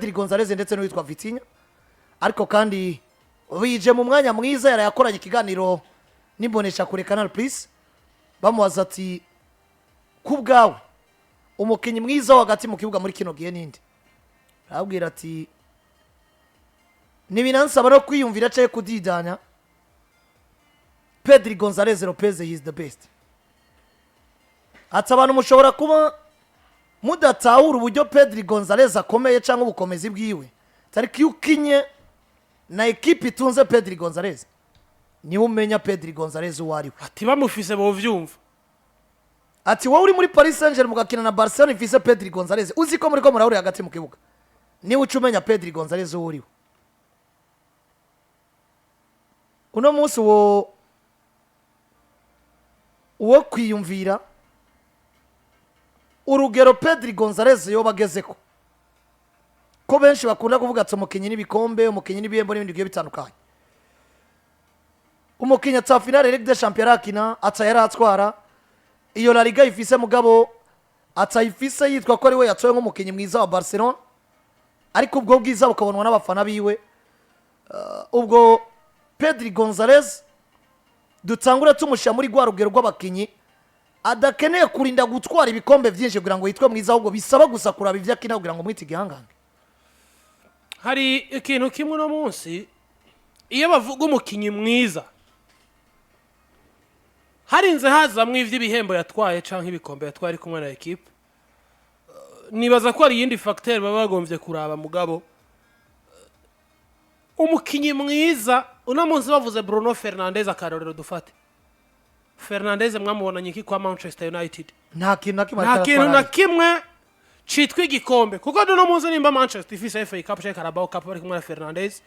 Pedri Gonzalez ndetse n'uwitwa Vitinha. Ariko kandi bije mu mwanya mwiza, yarayakoranye ikiganiro n'imbonesha kure Canal Plus, bamubaza ati: "Ku bwawe, umukinnyi mwiza wo hagati mu kibuga muri kino gihe ninde?" Arabwira ati: "Ntibinansaba no kwiyumvira cyangwa kudidanya, Pedri Gonzalez Lopez, he is the best." Ati: "Abantu mushobora kuba mudatahura uburyo Pedri Gonzalez akomeye cyangwa ubukomezi bwiwe, ariko iyo ukinye na ekipi itunze Pedri Gonzalez, niwe umenya Pedri Gonzalez uwo ari we." Ati bamufise bovyumva. Ati: "Wowe uri muri Paris Saint Germain mugakina na Barcelona ifise Pedri Gonzalez, uzi ko muri ko murahurira hagati mu kibuga, niwe uca umenya Pedri Gonzalez uwo uriwe." Uno munsi uwo kwiyumvira urugero Pedri Gonzalez yoba agezeko, ko benshi bakunda kuvuga ati umukinnyi n'ibikombe, umukinnyi n'ibihembo n'ibindi bigiye bitandukanye, umukinnyi ata finale Ligue des Champions arakina, ata yaratwara iyo La Liga ifise, mugabo atayifise yitwa ko ari we yatowe nk'umukinnyi mwiza wa Barcelona, ariko ubwo bwiza bukabonwa n'abafana biwe. Ubwo Pedri Gonzalez dutangure tumushyira muri rwa rugero rw'abakinnyi adakeneye kurinda gutwara ibikombe byinshi kugira ngo yitwe mwiza, ahubwo bisaba gusa kuraba ibyo akina kugira ngo mwite igihangange. Hari ikintu kimwe uno munsi, iyo bavuga umukinnyi mwiza, harinze hazamwo ivy'ibihembo yatwaye canke ibikombe yatwaye ari kumwe na ekipe, nibaza ko hari iyindi facteur baba bagombye kuraba. Mugabo umukinnyi mwiza uno munsi, bavuze Bruno Fernandes, akarorero dufate Fernandes, mwamubonanye iki kwa Manchester United? Nta kintu na kimwe. Nta ariko kintu na aratwara. kimwe citwa igikombe, kuko uno munsi nimba Manchester ifise FA Cup canke Carabao Cup bari kumwe na Fernandes,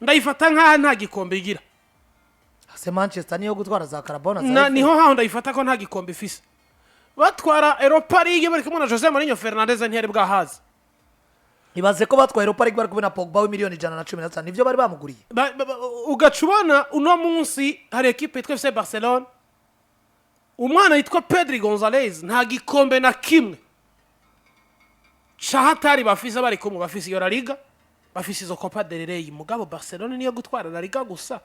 ndayifata nkaho nta gikombe igira. Se Manchester niyo gutwara za Carabao na za na FA? Niho haho ndayifata ko nta gikombe ifise. Batwara Europa League bari kumwe na Jose Mourinho, Fernandes ntiyari bwahaze. Ibaze ko batwaye Europa League bari kumwe na Pogba w'imiliyoni 115, nibyo bari bamuguriye. Ugaca ubona uno munsi hari ekipe yitwa FC Barcelone, umwana yitwa Pedri Gonzalez nta gikombe na kimwe cahatari bafise bari kumwe. Bafise iyo La Liga, bafise izo Copa del Rey, mugabo Barcelone niyo gutwara La Liga gusa,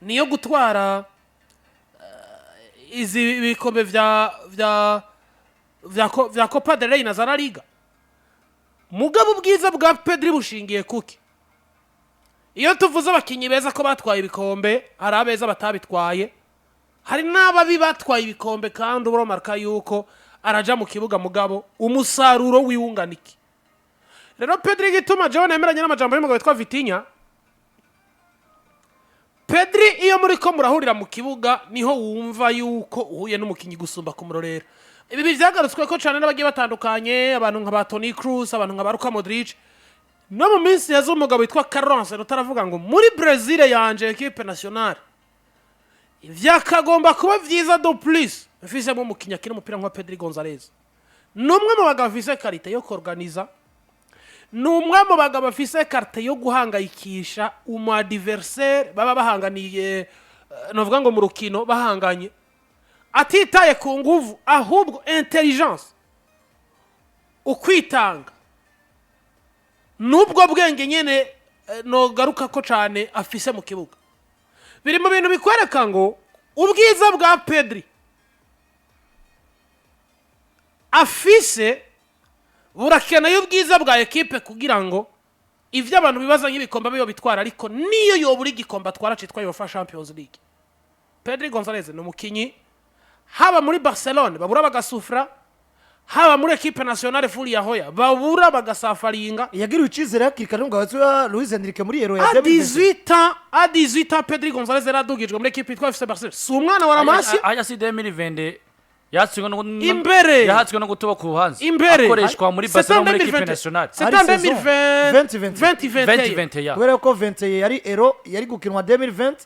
niyo gutwara izi bikombe vya Copa del Rey na za La Liga. Mugabo ubwiza bwa Pedri bushingiye kuki? Iyo tuvuze abakinnyi beza ko batwaye ibikombe, hari abeza batabitwaye, hari n'ababi batwaye ibikombe, kandi uromarka yuko araja mu kibuga, mugabo umusaruro wiwungana iki? Rero Pedri, igituma jewe nemeranye n'amajambo y'umugabo witwa Vitinha, Pedri iyo muri ko murahurira mu kibuga niho wumva yuko uhuye n'umukinnyi gusumba kumurorera. Ibi byagarutswe ko cyane n'abagiye batandukanye, abantu nka ba Toni Kroos, abantu nka ba Luka Modric. No mu minsi yaza umugabo witwa Carlo Ancelotti aravuga ngo muri Brazil yanje, équipe nationale, vyakagomba kuba vyiza de plus mfisemo umukinnyi akina umupira nka Pedri Gonzalez. Ni umwe mu bagabo bafise qualité yo kuorganiza, ni umwe mu bagabo bafise qualité yo guhangayikisha umu adversaire baba bahanganiye, novuga ngo mu rukino bahanganye, atitaye ku nguvu, ahubwo intelligence, ukwitanga n'ubwo bwenge nyene, nogaruka ko cane afise mu kibuga, biri mu bintu bikwereka ngo ubwiza bwa Pedri afise burakeneye ubwiza bwa ekipe kugira ngo ivyo abantu bibaza nk'ibikombe abe bitwara. Ariko niyo yobura igikombe atwara citwa UEFA Champions League, Pedri Gonzalez ni umukinyi haba muri Barcelone babura bagasufra, haba muri équipe nationale Furia Hoya babura bagasafaringa. Yagiriwe icyizere hakiri kare n'umugabo witwa Luis Enrique muri Euro ya A 2020. 18 ans, à 18 ans, Pedri Gonzalez yaradugijwe muri ekipe yitwa FC Barcelone, si umwana wa La Masia. Aya si 2020 yatswe no Imbere. Yahatswe no gutuba ku hanze Imbere. akoreshwa muri C'est Barcelona en muri équipe 2020. nationale. C'est Ari en saison. 2020. 2020. 2021. 2021 ya. Kubera ko 21 yari Euro yari gukinwa 2020,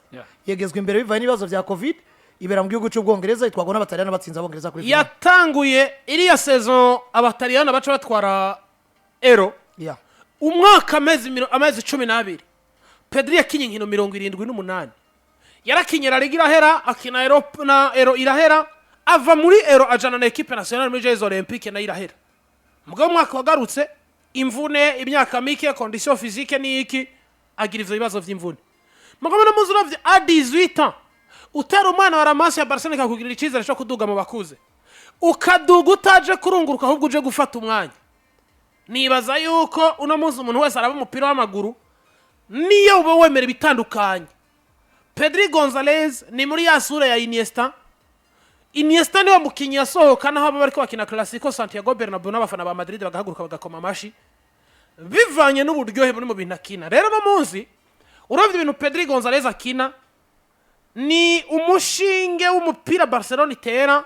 yegezwa imbere bivaye n'ibibazo vya Covid, ibera mu gihugu cy'Ubwongereza, itwagwa n'Abataliyani batsinze Abongereza kuri finale. Yatanguye iriya saison Abataliyani baca batwara Euro. Umwaka amezi 12, Pedri yakinye inkino 78. Yarakinye La Liga irahera, akina Euro na Euro irahera, ava muri Euro ajana na équipe nationale muri Jeux Olympiques nayo irahera. Mugabo umwaka wagarutse Imvune, imyaka mike, condition physique ni iki, agira ivyo bibazo vy'imvune. Mugabo no muzi, uravye a 18 ans, utera umwana wa La Masia ya Barcelona ikakugirira icyizere cyo kuduga mu bakuze, ukaduga utaje kurunguruka, ahubwo uje gufata umwanya. Nibaza yuko uno munsi umuntu wese araba umupira w'amaguru, niyo uba wemera ibitandukanye, Pedri Gonzalez ni muri ya sura ya Iniesta. Iniesta niwe mukinnyi yasohoka naho baba bariko bakina Clasico Santiago Bernabeu, n'abafana ba Madrid bagahaguruka bagakoma amashi, bivanye n'uburyohe buri mu bintu akina. Rero no munsi uravye ibintu Pedri Gonzalez akina, ni umushinge w'umupira Barcelona itera,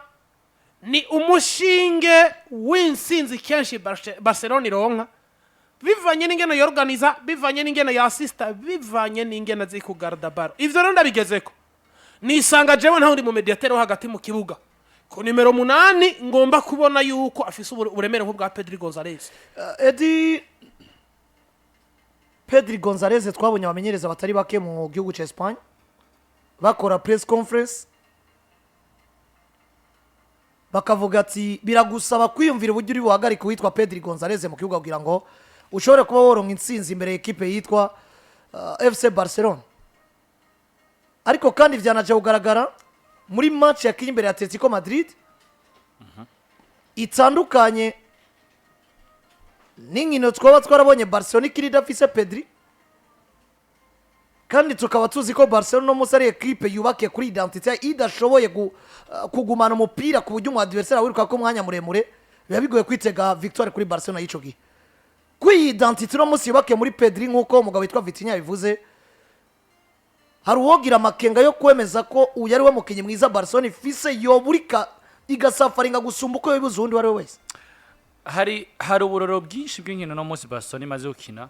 ni umushinge w'insinzi kenshi Barcelona ironka, bivanye n'ingene yorganiza, bivanye n'ingene yasista, bivanye n'ingene azi kugarda ballon. Ivyo rero ndabigezeko, nisanga jewe ntaho ndi mu médiateur wo hagati mu kibuga ku nimero 8, ngomba kubona yuko afise uburemere nk'ubwa Pedri Gonzalez. Edi, Pedri Gonzalez, twabonye abamenyereza batari bake mu gihugu cya Espagne bakora press conference, bakavuga ati biragusaba kwiyumvira uburyo uri buhagarike uwitwa Pedri Gonzalez mu kibuga kugira ngo ushobore kuba woronka intsinzi imbere y'ekipe yitwa FC Barcelona. Ariko kandi byanaje kugaragara muri match yakinye imbere ya Atletico Madrid, itandukanye n'inkino twaba twarabonye Barcelona ikiri idafise Pedri. Kandi tukaba tuzi ko Barcelona uno munsi ari ekipe yubakiye kuri identité, idashoboye kugumana umupira ku buryo umu adversaire awiruka ko umwanya muremure, biba bigoye kwitega victoire kuri Barcelona y'ico gihe. Kuri iyi identité uno munsi yubakiye muri Pedri, nk'uko umugabo witwa Vitinha yabivuze, hari uwogira amakenga yo kwemeza ko uyu ari we mukinnyi mwiza Barcelona ifise, yoburika igasafaringa gusumba uko yobibuze uwundi uwo ari we wese? Hari uburoro bwinshi bw'inkino no munsi Barcelona imaze gukina.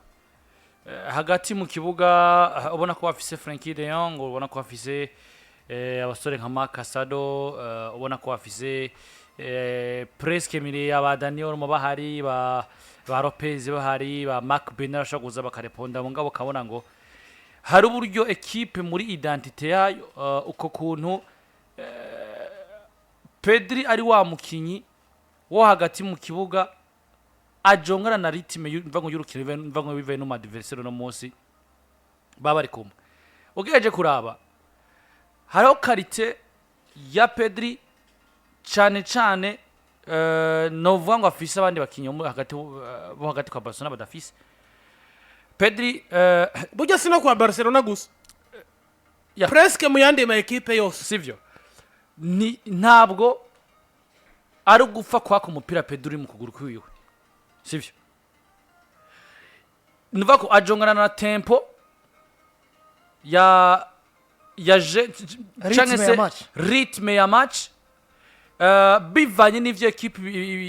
Hagati mu kibuga, ubona ko bafise Frenkie de Jong, ubona ko bafise abasore nka Marc Casado, ubona ko bafise presque mire aba Dani Olmo bahari, ba Lopez bahari, ba Marc Bernal bashobora kuza bakareponda. Mugabo kabona ngo hari uburyo ekipe muri identité yayo, uko kuntu Pedri ari wa mukinyi wo hagati mu kibuga ajongana na rythme mva ngo y'urukino, mva ngo bivaye no mu adversaire no munsi baba bari kumwe. Ugerageje kuraba, hariho qualité ya Pedri cane cane, novuga ngo afise abandi bakinyi bo hagati, bo hagati kwa Barcelona badafise Pedri. Burya si no kwa Barcelona gusa, Ya. presque mu yandi ma ekipe yose. Sivyo, ni ntabwo ari ugupfa kwaka umupira Pedri uri mu kuguru kwiwe, sivyo? Nuvuga ko ajongana na tempo ya je Rythme canke ya se match. Rythme ya match, bivanye n'ivyo ekipe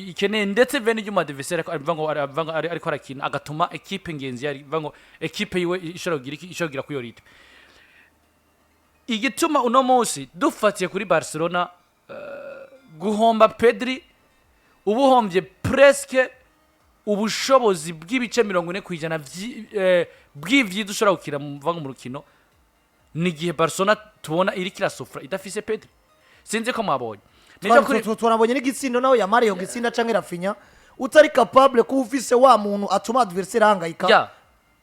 ikeneye, ndetse bivaye n'ivyo umu adversaire avuga ngo ariko arakina, agatuma ekipe ngenzi yari bivuga ngo ekipe yiwe ishobora kugira iki, ishobora kugira kuri iyo rythme. Igituma uno munsi dufatiye kuri Barcelona, guhomba Pedri uba uhombye presque ubushobozi bw'ibice 40% bw'ivyiza ushobora gukira mu rukino. Ni igihe Barcelona tubona iriko irasufra idafise Pedri. Sinzi ko mwabonye. Nico Turabonye n'igitsindo nawe ya Mario, gitsinda canke Raphinha, utari capable kuba ufise wa muntu atuma adversaire ahangayika,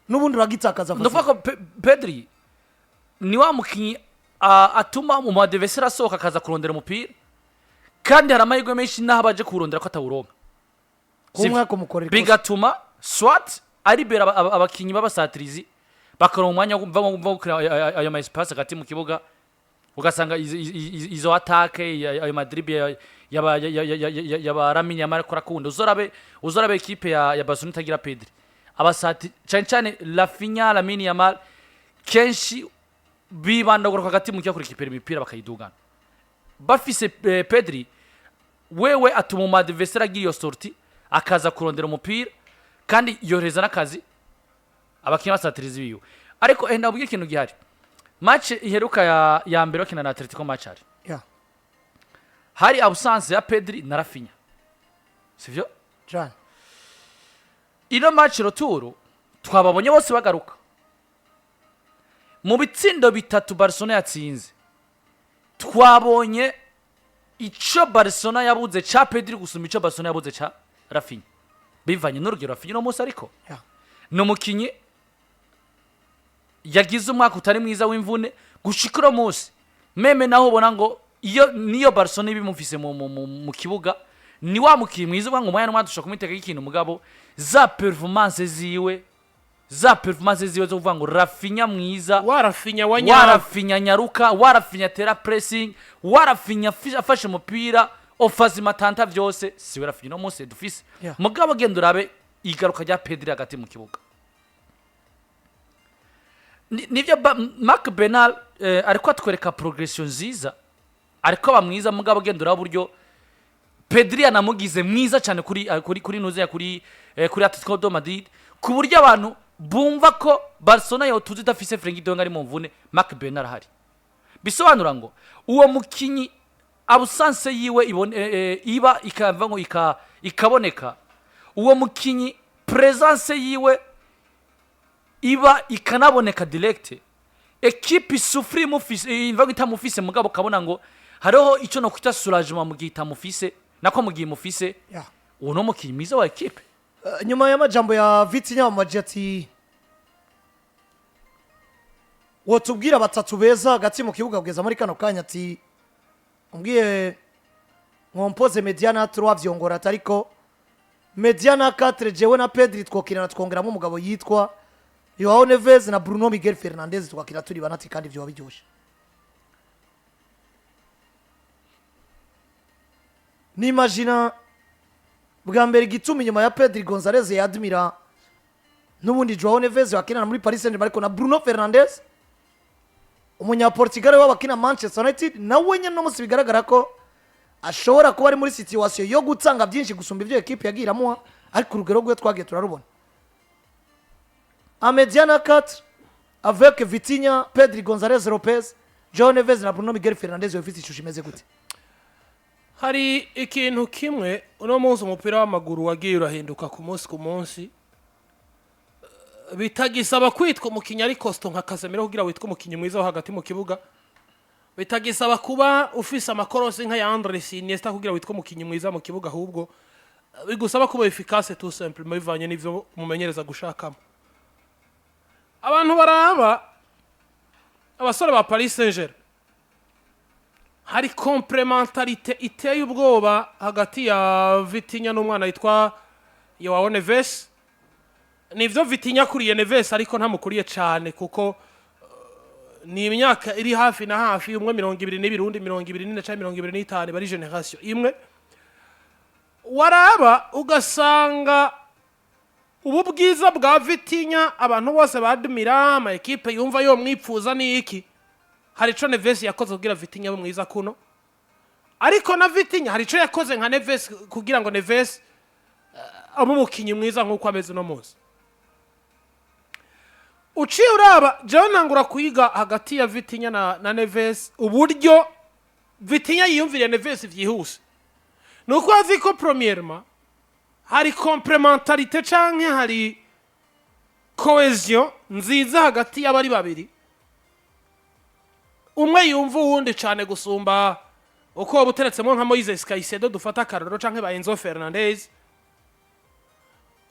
n'ubundi uragitakaza. Ndavuga ko Pedri ni wa mukinyi atuma mu adversaire asohoka akaza kurondera umupira, kandi hari amahirwe menshi n'aho abaje kuwurondera ko atawuronka. Kumwe kumukorera ikosa. Bigatuma swat aribera abakinyi b'abasatirizi bakaronka umwanya wo kumva gukina ayo ma espace hagati mu kibuga, ugasanga izo attaque, ayo ma dribble yaba Lamine Yamal ariko arakunda. Uzorabe ekipe ya Barcelona itagira Pedri, abasati cyane cyane Raphinha, Lamine Yamal, kenshi bibanda kugaruka hagati mu kibuga kurekipera imipira bakayidugana. Bafise Pedri, wewe atuma umu adversaire agira iyo sortie akaza kurondera umupira, kandi yohereza n'akazi abakinnyi basatirizi biwe. Ariko ndabwira ikintu gihari: match iheruka ya mbere bakina na Atletico, match hari hari absence ya Pedri na Raphinha, sivyo? Cane. Ino match retour twababonye bose bagaruka. Mu bitsindo bitatu Barcelona yatsinze, twabonye ico Barcelona yabuze ca Pedri gusumba ico Barcelona yabuze ca Raphinha. Bivanye n'urugero Raphinha uno munsi, ariko ni umukinyi yagize umwaka utari mwiza w'imvune gushika uno munsi. Même naho ubona ngo iyo niyo Barcelona ibimufise mu kibuga, ni wa mukinyi mwiza uvuga ngo umwanya n'umwanya dushobora kumwitega ikintu, mugabo za performance ziwe zo kuvuga ngo Raphinha mwiza, Wa Raphinha wa nyawe, wa Raphinha nyaruka, wa Raphinha tera pressing, wa Raphinha afashe umupira offensivement atanta vyose, siwe Raphinha uno munsi dufise. Mugabo genda urabe igaruka rya Pedri hagati mu kibuga. Nivyo Marc Bernal ariko atwereka progression nziza, ariko aba mwiza, mugabo genda urabe uburyo Pedri yanamugize mwiza cyane kuri nuzeya kuri Atletico de Madrid, ku buryo abantu bumva ko Barcelona yotuzi idafise Frenkie de Jong ari mu mvune, Marc Bernal ahari. Bisobanura ngo uwo mukinyi absence yiwe ibone, iba ikava ngo ikaboneka, uwo mukinyi presence yiwe iba ikanaboneka direct. Ekipe isufuri imufise, imva ngo itamufise, mugabo ukabona ngo hariho icyo no kwita soulagement mu gihe itamufise, nako mu gihe imufise. Uwo ni umukinyi mwiza wa ekipe. Nyuma y'amajambo ya Vitinha, bamaje ati wotubwira batatu beza hagati mu kibuga kugeza muri kano kanya? Ati umbwiye nkompoze médiane à trois vyongora, ati ariko médiane à 4 jewe na Pedri twokirana, twongeramo umugabo yitwa Joao Neves na Bruno Miguel Fernandes, twakira turi banati kandi vyoba biryoshe. Nimagina bwa mbere igituma inyuma ya Pedri Gonzalez yadmira n'ubundi Joao Neves wakinana muri Paris Saint-Germain, ariko na Bruno Fernandes umunyaportugal w'abakina Manchester United nawe nyine no munsi bigaragara ko ashobora kuba ari muri situation yo gutanga byinshi gusumba ibyo ekipe yagiye iramuha, ariko urugero rwe twagiye turarubona. A médiane à 4 avec Vitinha, Pedri Gonzalez Lopez, Joao Neves na Bruno Miguel Fernandes yoba ifite ishusho imeze gute? Hari ikintu kimwe: uno munsi umupira w'amaguru wagiye urahinduka ku munsi ku munsi. Bitagisaba kwitwa umukinnyi ari costaud nka Casemiro kugira witwe umukinnyi mwiza wo hagati mu kibuga, bitagisaba kuba ufise amakorosi nka ya Andres Iniesta kugira witwe umukinnyi mwiza mu kibuga, ahubwo bigusaba kuba efficace tout simplement, bivanye n'ivyo mumenyereza gushakamo. Abantu baraba abasore ba Paris Saint-Germain, hari complémentarité iteye ubwoba hagati ya Vitinha n'umwana yitwa Joao Neves. Nivyo, Vitinha akuriye Neves, ariko ntamukuriye cyane, kuko ni imyaka iri hafi na hafi, umwe 22, undi 24 cyangwa 25, bari génération imwe. Waraba ugasanga ubu bwiza bwa Vitinha abantu bose badmira, ama ekipe yumva yo mwipfuza ni iki, hari ico Neves yakoze kugira Vitinha abe mwiza kuno, ariko na Vitinha hari ico yakoze nka Neves kugira ngo Neves abe umukinyi mwiza nk'uko ameze uno munsi. Uciye uraba, jewe ntangura kwiga hagati ya Vitinha na Neves, uburyo Vitinha yiyumviriye Neves vyihuse ni uko azi ko premièrement hari complémentarité canke hari cohésion nziza hagati y'abari babiri, umwe yumva uwundi cane gusumba uko waba uteretsemo nka Moises Caicedo, dufata akarorero, canke ba Enzo Fernandez.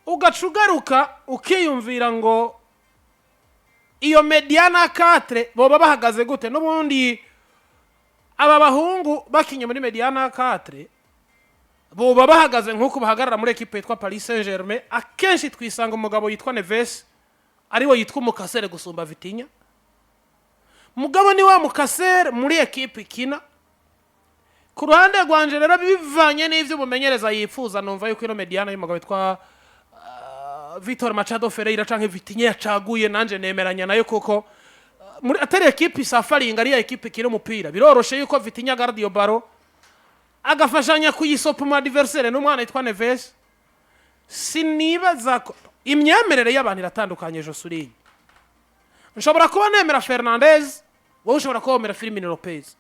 Ugaca ugaruka ukiyumvira ngo iyo médiane à 4 boba bahagaze gute? N'ubundi aba bahungu bakinye muri médiane à 4 boba bahagaze nk'uko bahagarara muri ekipe yitwa Paris Saint-Germain. Akenshi twisanga umugabo yitwa Neves ariwe yitwa umukasere gusumba Vitinha, mugabo ni wa mukasere muri ekipe ikina. Ku ruhande rwanje rero, bivanye n'ivyo umumenyereza yifuza, numva yuko ino médiane y'umugabo witwa Vitor Machado Ferreira canke Vitinha yacaguye, nanje nemeranya nayo, kuko muri atari ekipe isafaringa, ariya ekipe ikina umupira, biroroshe yuko Vitinha garde iyo ballon agafashanya kuyisopa mu adversaire n'umwana yitwa Neves. Sinibaza ko imyemerere y'abantu iratandukanye. Josurinye, nshobora kuba nemera Fernandez, wowe ushobora kuba wemera Fermin Lopez.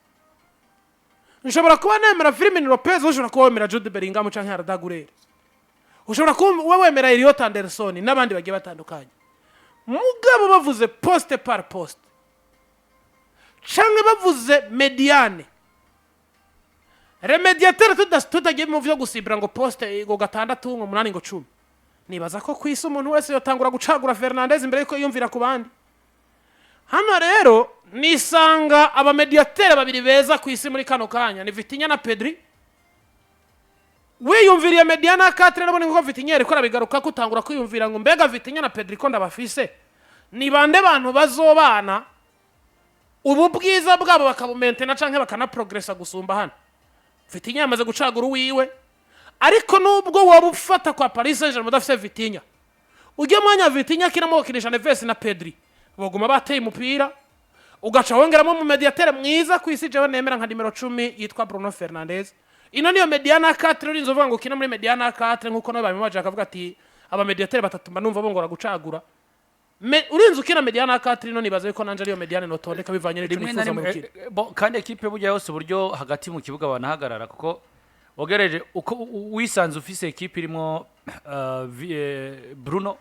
Nshobora kuba nemera Fermin Lopez, wowe ushobora kuba wemera Jude Bellingham canke Arda Güler, ushobora kuba wemera Elliot Anderson n'abandi bagiye batandukanye. Mugabo bavuze poste par poste canke bavuze médiane, le médiateur, tutagiye mu vyo gusibira ngo poste ngo gatandatu, ngo munani, ngo 10. Nibaza ko ku isi umuntu wese yotangura gucagura Fernandez imbere yuko yiyumvira ku bandi. Hano rero nisanga abamediateri babiri beza ku isi muri kano kanya ni Vitinha na Pedri. Wiyumviriye médiane à quatre, nabone nkuko Vitinha yariko arabigaruka ko utangura kwiyumvira ngo mbega Vitinha na Pedri ko ndabafise, ni bande bantu bazobana ubu bwiza bwabo bakabumentena canke bakanaprogresa gusumba? Hano Vitinha yamaze gucagura uwiwe, ariko nubwo waba ufata kwa Paris Saint Germain udafise Vitinha, ujya mwanya Vitinha akinamo gukinisha Neves na Pedri, baguma bateye umupira, ugaca wongeramo mu médiateur mwiza ku isi jewe nemera nka nimero 10 yitwa Bruno Fernandes. Ino niyo médiane à quatre. Urinze uvuga ngo ukina muri médiane à quatre, nkuko nawe babimubaje akavuga ati abamediatere batatu mba numva bongora gucagura. Urinze ukina médiane à quatre, ino nibaza yuko nanje ariyo médiane notondeka bivanye n'ico Rimwe na nifuza mu rimwe rukino. Bo, kandi ekipe burya yose uburyo hagati mu kibuga banahagarara, kuko wagereje uko wisanze ufise ekipe irimo Bruno,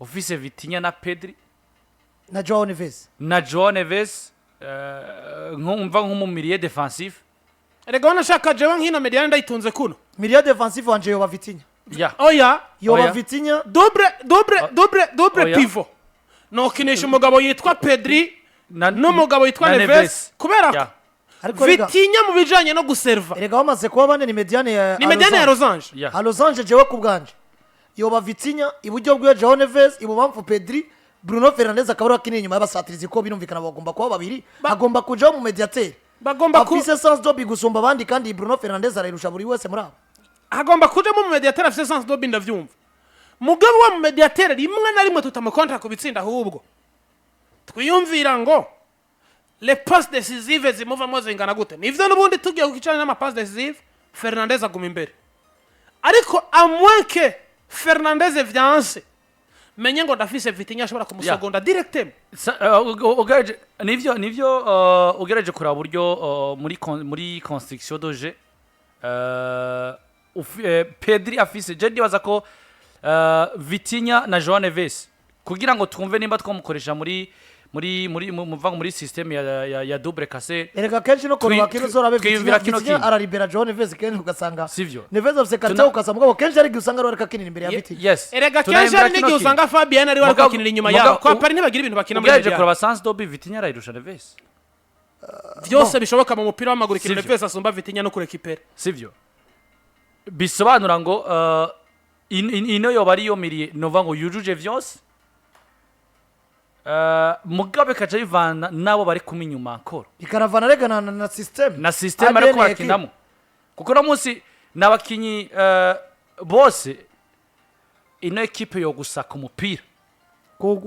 ufise Vitinha na Pedri na Joao Neves na Joao Neves, nkumva nk'umu milieu défensif. Erega wanashaka jewe nk'ino médiane ndayitunze kuno. Milieu défensif wanje yoba Vitinha. Ya. Oya. Yoba Oya. Vitinha. Double Oya. pivot, nokinisha umugabo yitwa Pedri n'umugabo yitwa na Neves, Neves. kubera ko Ya. Ariko rega Vitinha mu bijanye no guserva erega bamaze kuba bane, ni médiane ya Ni médiane ya losange. Ya. A losange, jewe ku bwanje yoba Vitinha, iburyo bwiwe Joao Neves, ibubamfu Pedri, Bruno Fernandes akaba ariwe akinira inyuma y'abasatirizi, ko birumvikana bagomba kuba babiri, agomba kujaho mu médiateur Bagomba ku afise sens de but gusumba abandi, kandi Bruno Fernandes arayirusha buri wese muri abo. Hagomba kujamo mu médiateur afise sens de but, ndavyumva. Mugabo wa mu médiateur rimwe na rimwe tutamukontra ku bitsinda, ahubwo twiyumvira ngo les passes décisives zimuvamo zingana gute. Nivyo, n'ubundi tugiye ku n'ama passes décisives, Fernandez aguma imbere, ariko à moins que Fernandez vyanse, menye ngo ndafise Vitinha ashobora kumusogonda directement. Ugerageje nivyo, ugerageje kuraba uburyo muri construction de jeu, Pedri afise, je ndibaza ko Vitinha na Joao Neves, kugira ngo twumve nimba twamukoresha muri système ya double cassé. Erega kenshi no kuntu bakina uzorabe twiyumvira Vitinha kino Vitinha kintu. araribera Joao Neves kenshi, ugasanga Sivyo. Neves afise karite, ugasanga mugabo kenshi ari igihe usanga ariwe ariko akinira imbere ya Vitinha. Yes. Erega kenshi Tunayumvira hari kino n'igihe kintu. usanga Fabian ariwe ariko akinira inyuma yabo. Kwa Paris ntibagira ibintu bakina muri Ugerageje médiane. kuraba sens de but, Vitinha arayirusha Neves. Byose bishoboka mu mupira w'amaguru, ikintu Sivyo. Neves asumba Vitinha no kurekipera. Sivyo, bisobanura ngo ino yoba ariyo milieu nova ngo yujuje vyose, mugabe kaca bivana nabo bari kumwe inyuma koro. Bikaravana rega na système Na système ADN ariko ya barakinamo, kuko no munsi n'abakinyi bose ino ekipe yo gusaka umupira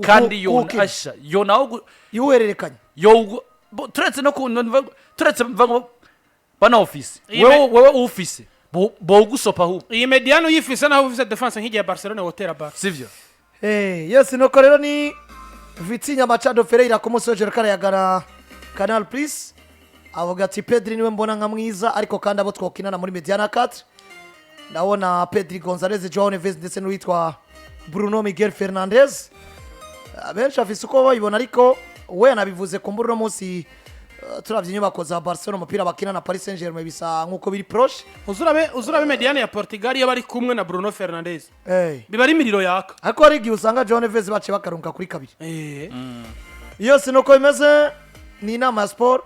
kandi kuwukina. asha yo nawo Iwuhererekanya. Yo turetse no ku turetse mva ngo bana office Iyi wewe wewe ufise bogusopa ahubwo. Iyi médiane uyifise, naho ufise défense nk'igihe Barcelona wotera bar. Sivyo. Yes, nuko rero ni Vitinha Machado Ferreira ku munsi w'ejo karayagara Canal Plus, avuga ati Pedri niwe mbona nka mwiza, ariko kandi abo twokinana muri médiane à 4 ndabona Pedri Gonzalez, Joao Neves ndetse n'uwitwa Bruno Miguel Fernandes. Abenshi bafise uko babibona, ariko we yanabivuze ku mbura uno munsi, turavye inyubako za Barcelona, umupira bakina na Paris Saint-Germain bisa nk'uko biri proche. Uzurabe médiane ya Portugal iyo bari kumwe na Bruno Fernandes, biba ari imiriro yaka. Ariko hari igihe usanga Joao Neves baciye bakarunka kuri kabiri. Eh. Yose nuko bimeze, ni inama ya siporo.